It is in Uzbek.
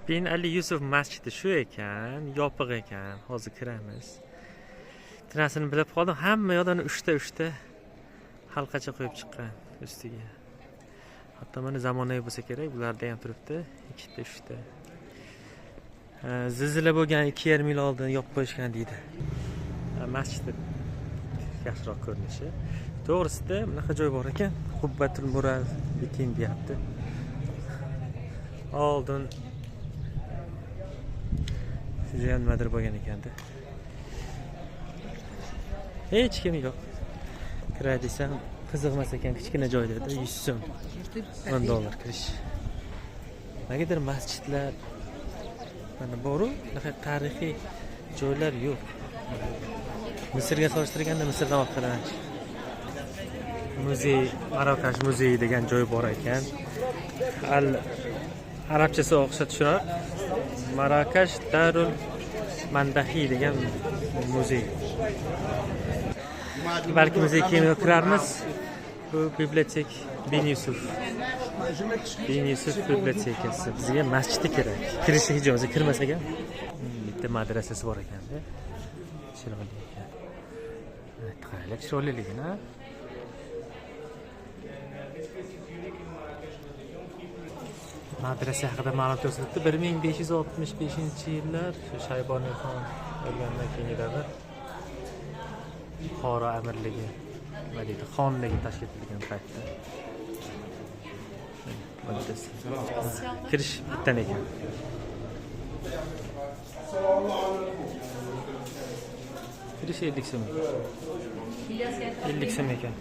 Bin Ali Yusuf masjidi shu ekan, yopiq ekan. Hozir kiramiz. Bitta narsani bilib qoldim, hamma yoqdan uchta halqacha qo'yib chiqqan ustiga. Hatto mana zamonaviy bo'lsa kerak, bularda ham turibdi, ikkita, uchta. Zilzila bo'lgan 2,5 yil oldin yopib qo'yishgan deydi. Masjidni yaxshiroq ko'rinishi. To'g'risida bunaqa joy bor ekan, Qubbatul Murabbitin deyapti. Oldin siz ham nimadir bo'lgan ekanda. Hech kim yo'q. Kiray desam qiziqmas ekan, kichkina joy dedi, 100 so'm. 10 dollar kirish. Negadir masjidlar mana boru, bunaqa tarixiy joylar yo'q. Misrga solishtirganda Misrdan orqadan muzey, Marokash muzeyi degan joy bor ekan. Al arabchasi o'xshatishiroq. Marokash Darul Mandahi degan muzey. Balki muzey keyin kirarmiz. Bu bibliotek Bin Yusuf. Bin Yusuf bibliotekasi. Bizga masjidi kerak. Kirishi hech bo'lmasa kirmasak ham. Bitta madrasasi bor ekanda. Chiroyli ekan. Qaranglar chiroyliligini. Madrasa haqida ma'lumot ko'rsatdi. 1565-yillar shu Shayboniyxon o'lgandan keyingi davr Buxoro amirligi, nima deydi, xonligi tashkil etilgan paytda. Madrasa. Kirish bittan ekan. Kirish 50 so'm. 50 so'm ekan.